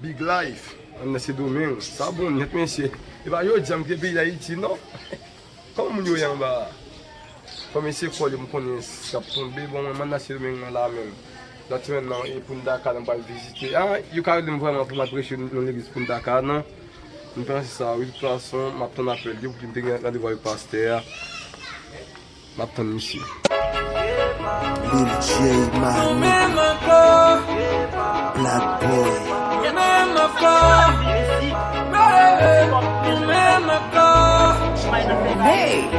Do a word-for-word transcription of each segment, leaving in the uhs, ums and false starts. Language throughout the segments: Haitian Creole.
Big Life, anndan Sendomeng. Sa bon nèt, mesye. E pa jodi a m kite peyi Dayiti, non. Kòman moun yo ye anba a? Fò m eseye kòl yo, m konnen s ap tonbe. Bon, mwen, m anndan Sendomeng nan la menm. Nan semèn nan, e Punta Cana m pral vizite. Ah, yo ka rele m vrèman pou m al preche nan legliz Punta Cana. M panse sa, wi, de tout fason, m ap tann apèl yo, pou ki m te gen randevou avèk pastè a. M ap tann misye. Lil Jay Mane, Black Boy. Hey,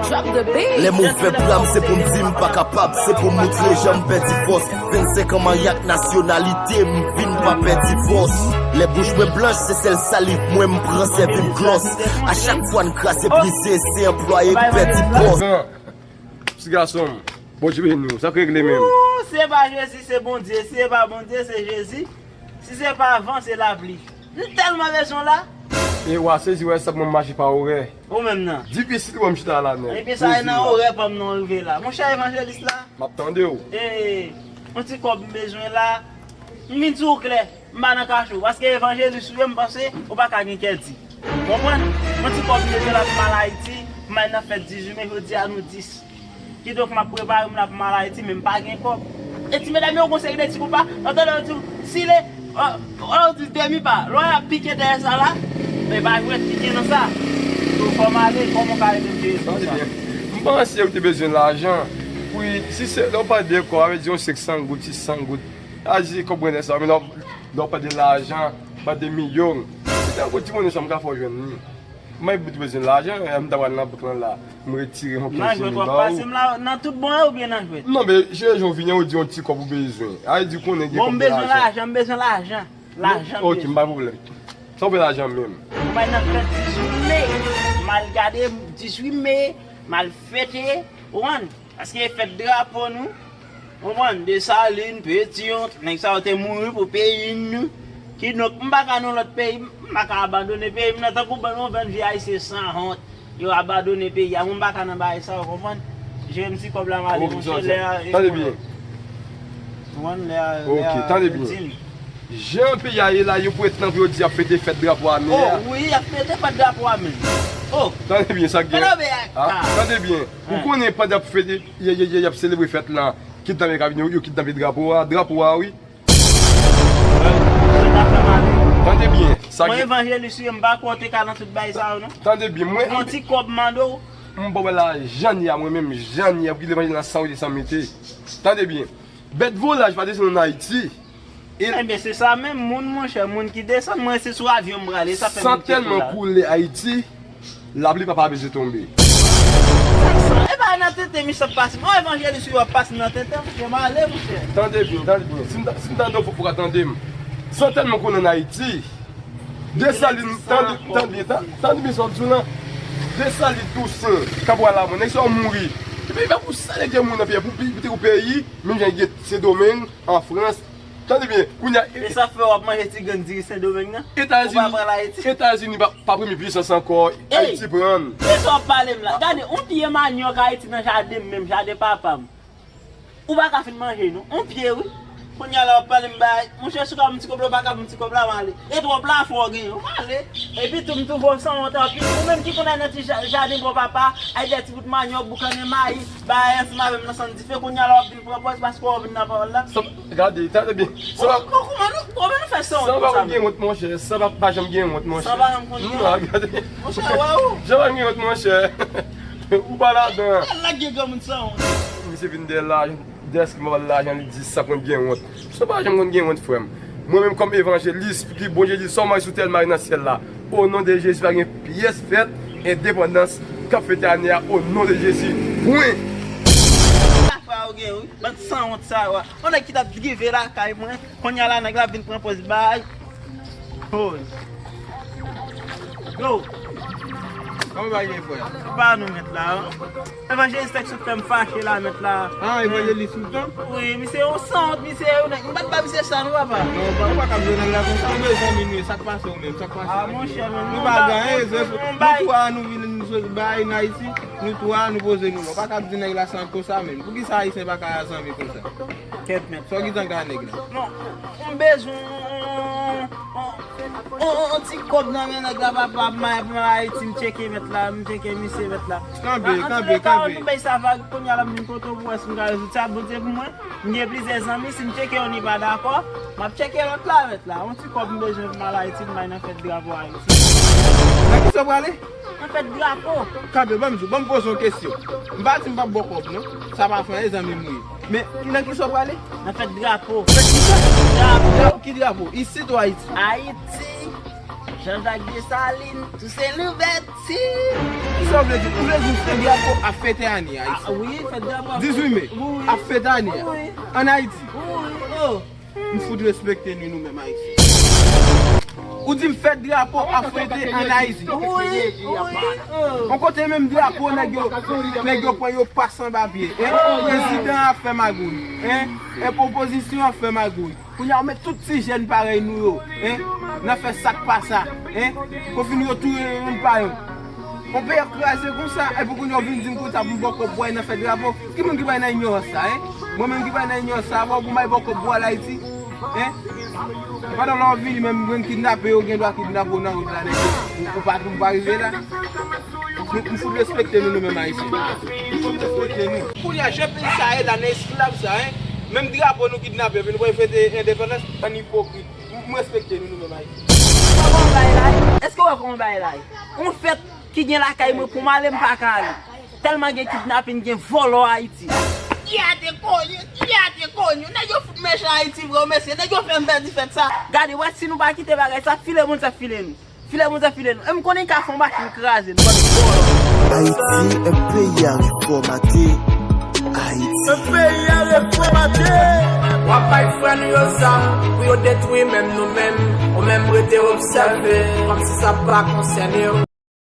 drop the beat. Lè m ouvè bra m, se pou m di m pa kapab, se pou m moutre jan m pèdi fòs. Vennsenk an manyak, nasyonalite m vin pa pèdi fòs. Lè bouch mwen blanch, se sèl saliv mwen m pran sèvi m glòs. A chak fwa n kraze brize, se anplwaye k pèdi pòs. Ti gason m, Bondye beni w, sa k regle menm? Ooh, si se pa Jezi, se Bondye. Si se pa Bondye, se Jezi. Si se pa van, se lapli. M tèlman bezwen w la. E w a sezi wè sa mwen mache pa orè. Ou menm nan. Difisil wè m chita la nèt. Epi sa e nan orè pa m nan rive la. Monchè evanjelis la. M ap tande w. E, yon ti kòb m bezwen la. M vin di w klè. M pa nan kache w. Paske evanjelis ou ye, m panse ou pa ka gen kè di. Konprann? Yon ti kòb m bezwen la pou m al Ayiti. Pou m al nan fèt dizuit me, jodi a nou dis. Kidonk, m ap prepare m la pou m al Ayiti, men m pa gen kòb. E ti medam yo, gon seri de ti konpa, w ap tande yo di w, sile, w ap di demi pa. Lè w ap pike dèyè sa la, men pa jwèt ki gen nan sa. So, fò m ale, kòman w ka ede m jere sa? Tande byen. M panse ou te bezwen lajan. Wi, si se, lè w pale de kòb, sa vle di yon senk san goud, sis san goud. A di kòb grenn sa, men lè w, lè w pale de lajan, pale de milyon. Se tankou ti monnen sa m ka fè w jwenn li. Mwen bezwen lajan, e m ta pral nan bank lan la. M retire yon kenz mil ba ou. Nan jwèt w ap pase m la, nan tout bon an oubyen nan jwèt? Non, men se jan w vini an, ou di yon ti kòb ou bezwen. A di konnen gen kòb nan lajan. Bon, m bezwen lajan, m bezwen lajan. Lajan m bezwen. Ok, m pa pwoblèm. Sa w fè lajan menm? Mwen nan fèt dizuit me, m al gade dizuit me, m al fete, ou konprann? Paske e fèt drapo nou, konprann, Desalin, Petion, tout nèg sa yo te mouri pou peyi nou. Kidonk, m pa ka nan lòt peyi, m pa ka abandone peyi m nan tankou bann yon bann vye ayisyen sanwont. Yo abandone peyi a, mwen m pa ka nan bagay sa yo, konprann. Jere m ti kòb la m ale, monchè, lè a. Tande byen. Konprann, lè a, lè a. Ok, tande byen. Jan peyi a ye la, yo pwet nan pou yo di y ap fete fèt drapo ame a. Oh, wi, y ap fete fèt drapo ame. Oh. Tande byen sa k gen. Tande byen. Ou konnen pandan y ap fete, y, y, y, y ap selebre fèt lan, kidnapè ka vini, yo kidnape drapo a, drapo a wi. Tande byen, sa gen. Mwen evanjelis wi, m pa kwè w te ka nan tout bagay sa yo non. Tande byen, mwen. Yon ti kòb mande w. M ba w lajan ni a mwen menm, jan ni a pou ki levanjil lan san rete san mete. Tande byen. Bèt volaj pa desann ann Ayiti. Ebyen, se sa menm, moun, monchè, moun ki desann, mwen se sou avyon m prale, sa fè m. San tèlman koule Ayiti, lapli pa pa bezwen tonbe. Sa, sa, e pa nan tenten misye ap pase m. Yon evanjelis wi w ap pase m nan tenten, monchè, m ale, monchè. Tande byen, tande byen. Si m ta, si m tande w, fòk ou ka tande m. San tèlman koule ann Ayiti, Desalin, tande, tande byen, ta-, tande byen sa w ap di w lan. Desalin, Tousen, Kabral Lamò, nèg sa yo mouri. Epi, e pa pou sa nèg yo mouri nan peyi a, pou pi-, pitit ou peyi, menm jan gen Sendomeng, an Frans. Tande byen, kounye a. E sa fè w ap manje ti grenn diri Sendomeng nan? Ou pa pral Ayiti? Etazini pa, pa premye pisans ankò, Ayiti pran. Kisa w ap pale m la? Gade, yon pye manyòk Ayiti nan jaden m menm, jaden papa m. Ou pa ka fin manje non. On pye wi. Kounye a la w ap pale m bay. Monchè, si w ka ban m ti kòb la, ou pa ka ban m ti kòb la, m ale. E twòp lafwa w genyen, ou ale. Epi tou m twouve w sanwont anpil. Ou menm ki konn al nan ti ja-, jaden bò papa, al dèyè ti bout manyòk, boukannen mayi, bay ansanm avè m nan sann dife. Kounye a la w ap vin pran pòz paske w vin nan pawòl la. Sa, gade, tande byen. Sa pa. Kòman nou, kòman nou fè sanwont konsa? Sa pa konn gen wont, monchè. Sa pa, pa janm gen wont, monchè. Sa pa janm konn gen wont. Non, gade. Monchè, wè ou. Sa pa konn gen wont, monchè. Ou pa ladan. Al lage granmoun sanwont. Misye vin dèyè lajan, dèske m ap al lajan, li di sa konn gen wont. Sa pa janm konn gen wont, frè m. Mwen menm kòm evanjelis, pou ki Bondye di sa w mare sou tè l mare nan syèl la. O non de Jezi, pa gen pyès fèt endepandans k ap fete ane a, o non de Jezi. Pwen. Sa fè w gen wi, bann sanwont sa yo. Yon nèg ki t ap drive lakay mwen. Kounye a la, nèg la vin pran pòz bay. Hoy. Yo. Kòman bagay, frè? Pa nou mèt la, wi. Evanjelis tèks ou fè m fache la, mèt la. Ah, evanjelis ou tan? Wi, misye yon sanwont, misye yon nèg. M pa t ba misye sa, non, papa. Non, pa, ou pa ka jwe nèg la konsa. Ou bezwen zanmi nou, sa k pase ou menm, sa k pase? Ah, monchè, men nou pa gen anyen, nou twa nou vin, nou bay n Ayiti, nou twa nou poze nou la. Ou pa ka di nèg la sanwont konsa menm. Poukisa Ayisyen pa ka zanmi konsa? Kèt mèt. Sa w gentan ka nèg la? Non, m bezwen yon, yon, On, on, on ti kòb nan men nèg la, papa, m al, m al Ayiti, m tcheke mèt la, m tcheke misye mèt la. Kanpe, kanpe, kanpe. Nou bay sa vag, kounye a la m vin kote w pou wè si m ka rezoud sa, Bondye pou mwen. M gen plizyè zanmi, si m tcheke youn li pa dakò, m ap tcheke lòt la mèt la. On ti kòb m bezwen pou m al Ayiti, m bay nan fèt drapo Ayiti. Nan ki sa w prale? Nan fèt drapo. Kanpe, ban m di w, ban m poze yon kesyon. M pa di m p ap ba w kòb, non. Sa pa fè anyen, zanmi m ou ye. Men, ki, nan ki sa w prale? Nan fèt drapo. Fèt ki sa? Drapo. Drapo, ki drapo? Isit ou Ayiti? Ayiti. Jean-Jacques Dessalines, Toussaint Louverture. Ki sa w vle di? Ou vle di w fèt drapo ap fete ane a, Ayiti? Ah, wi, fèt drapo ap fete. Dizuit me, wi, ap fete ane a. Wi. Ann Ayiti. Wi, oh. M fout respekte nou, nou menm Ayisyen. Ou di m fèt drapo ap fete ann Ayiti. Wi, wi, oh. On kote menm drapo nèg yo, nèg yo pran yo pase anba pye, en? Prezidan ap fè magouy, en? E opozisyon ap fè magouy. Kounye a, ou met tout ti jèn parèy nou yo, en, nan fè sa k pa sa, en, pou fini yo touye youn pa youn. On peyi ap kraze konsa, epi kounye a, ou vin di m konsa pou m ba w kòb pou w al nan fèt drapo. Ki moun ki bay nan ignorans sa, en? Mwen menm ki bay nan ignorans sa, pou m al ba w kòb pou w al Ayiti, en? Pandan lè w vini, menm grenn kidnape yo gen dwa kidnape w nan wout la, nèg yo. Ou, ou pa, ou pa rive la. M, m fout respekte nou, nou menm Ayisyen. M fout respekte nou. Kounye a, jan peyi sa ye la, nan esklav sa, en? Menm drapo nou kidnape, epi nou pral fete endepandans, bann ipokrit. M, m respekte nou, nou menm Ayisyen. Ou wè kòman bagay la ye? Èske ou wè kòman bagay la ye? On fèt ki gen lakay mwen pou m ale, m pa ka ale. Tèlman gen kidnapin, gen vòlò Ayiti. Ki ate konyo, ki ate konyo. Nèg yo fout mechan Ayiti vre, mesye. Nèg yo fè m pèdi fèt sa. Gade, wè, si nou pa kite bagay sa, file moun sa file nou. File moun sa file nou. E m konnen ka fè yon machin kraze nou, bann vòlò. Ayiti, un pays à reformater. Ayiti. Un pays à reformater. W ap bay frè nou yo zam pou yo detwi menm nou menm. Ou menm rete obsève, kòmsi sa pa konsène w.